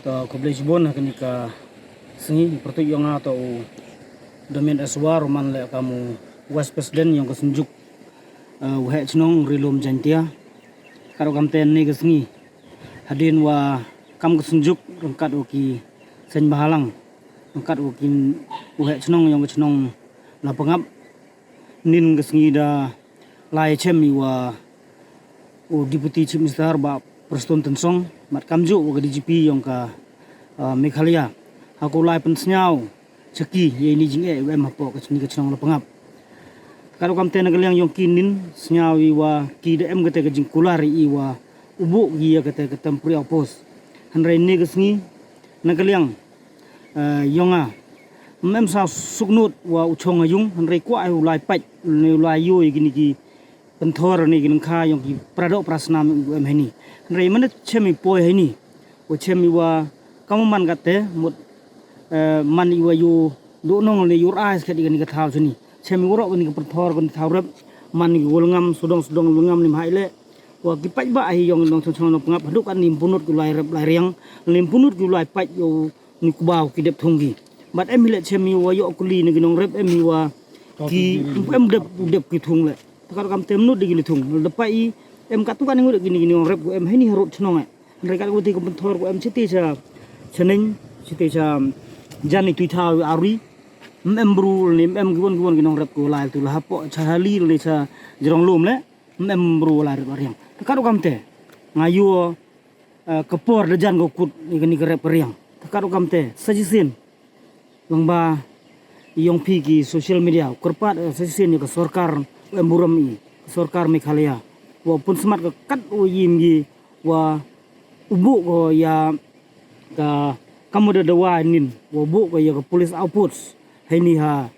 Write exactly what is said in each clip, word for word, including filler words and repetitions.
To khublei chibun ha kani ka sngi. Pyrtuit yong nga to u Damian Eswar, u man le kam u Vice President yong ka Synjuk, eh, u heh chnong Rilum Jaintia. Kat u kamte ni ka sngi, hadien wa kam ka Synjuk ryngkat u ki seng bahalang, ryngkat u ki u heh chnong yong ka chnong Lapangap, nin ka sngi da lai chem i wa u Deputy Chief Minister Bah Prestone Tynsong, mat kamjooh wa ka D G P yong ka, ah, Meghalaya, ha ko lai pynsngew chaki ya ini jingeh wa em hapoh ka chini ka chnong Lapangap. Kat u kamte na ka liang yong ki nin sngew i wa ki da em kate ka jingkular i wa u buh ki ya kate ka temporary outpost. Hynrei ni ka sngi na ka liang, eh, yong nga, ym em sa suknut wa u chong ha yung, hynrei kwah u lai pait, ne u lai yoh i kini ki pynthor ne ki lyngkha yong ki pradoh prasnam u em heini. Hynrei man chem i poi heini, wa chem i wa kam u man kate mut, eh, man i wa yoh doh nong ne yoh rai sket i kani ka thaw chini. Chem i waroh kani ka pynthor kani thaw rep, man i wa lngam sudong sudong lngam ni mhai le. Wa ki paidbah hi yong nong chong chong Lapangap hadooh katni ym pu nut ki u lai rep lai riang, ne ym pu nut ki u lai pait yow ni kubaw ki dep thung ki. Bad em hi le chem i wa yoh kuli ne ki nongrep em hi wa ki em dep, dep ki thung le. Te kat u kamte ym nut de ki li thung. Da pait i em kat u katni ngut de ki ni nongrep ko em heini harud chnong eh. Hynrei kat u kate ka pynthor ko em chiti cha, cha neng, chiti cha jan i tui thaw i ari. Ym em bru ne ym em ki won ki won ki nongrep ko lai tu la hapoh cha hali ne cha jrong lum le. Ym em bru lai rep riang. Te kat u kamte nga yoh, eh, ka por da jan ko kut i kani ka rep riang. Te kat u kamte sa chisien lang ba yong phi ki social media u kyrpad, eh, sa chisien ya ka sorkar u em burom i, ka sorkar Meghalaya, wa pynsmat ka kat u yim yi wa u buh ko ya ka kam u da dawa nin, wa buh ko ya ka police outpost heini ha,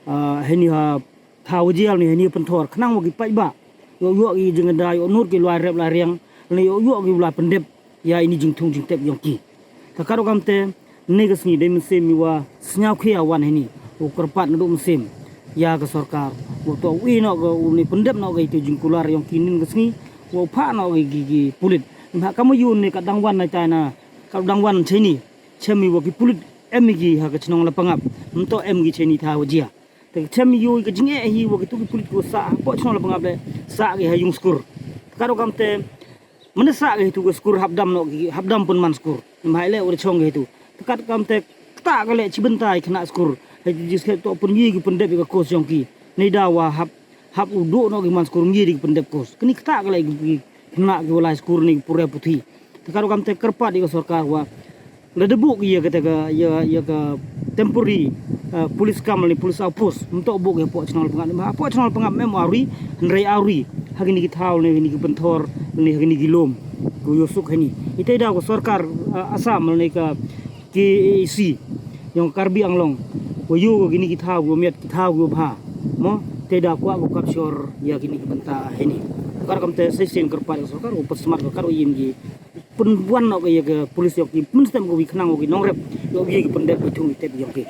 ah, heini ha thaw jel ne heini pynthor khnang wa ki paidbah yoh yoh ki jingda yoh nut ki u lai rep lai riang, ne yoh yoh ki u lai pyndep ya ini jingthung jingtep yong ki. Te kat u kamte ni ka sngi dei mynsiem i wa sngew khia wan heini, u kyrpad nadooh mynsiem ya ka sorkar wa to u i noh ka u ni pyndep noh ka itu jingkular yong ki nin ka sngi, wa u phah noh ki, ki, ki pulit. Ym ha kam u yoh ne kat dang wan na tai na, kat dang wan chini chem i wa ki pulit em i ki ha ka chnong Lapangap, ym to em ki chini thaw jia. Te chem i yoh i ka jingeh hi wa ki tu ki pulit ko sah hapoh chnong Lapangap le, sah ki ha yung skur. Te kat u kamte man da sah ki ha itu ka skur hap dam noh ki, hap dam pynman skur. Ym hei le u da chong ki ha itu. Te kat u kamte kata ka le chi bynta i khynnah skur. Hei tu jingskhet to pynyi ki pyndep i ka kos yong ki. Nei da wa hap, hap u doh noh ki man skur ngi di ki pyndep kos. Kani kata ka le ki, ki khynnah ki wa lai skur ne ki pule puthi. Te kat u kamte kyrpad i ka sorkar wa lada buh ki ya kata ka, ya, ya ka temporary, uh, police kam ne police outpost, ym to buh ki hapoh chnong Lapangap. Hapoh chnong Lapangap em u ari, hynrei ari ha kini ki thaw ne kini ki pynthor ne kini ki lum ko yoh suk heini. Ite da ko sorkar, uh, Assam ne ka K A A C yong Karbi Anglong wa yoh ko kini ki thaw ko miat ki thaw ko bha. Mo, te da kwah ko capture ya kini ki bynta heini. Kat u kamte sa chisien kyrpad i ka sorkar u pynsmat ka kat u yim ki pynwan noh ka ya ka police yong ki, pynstem ko wi khnang ko ki nongrep yoh wi ki pyndep ki thung i tep yong ki.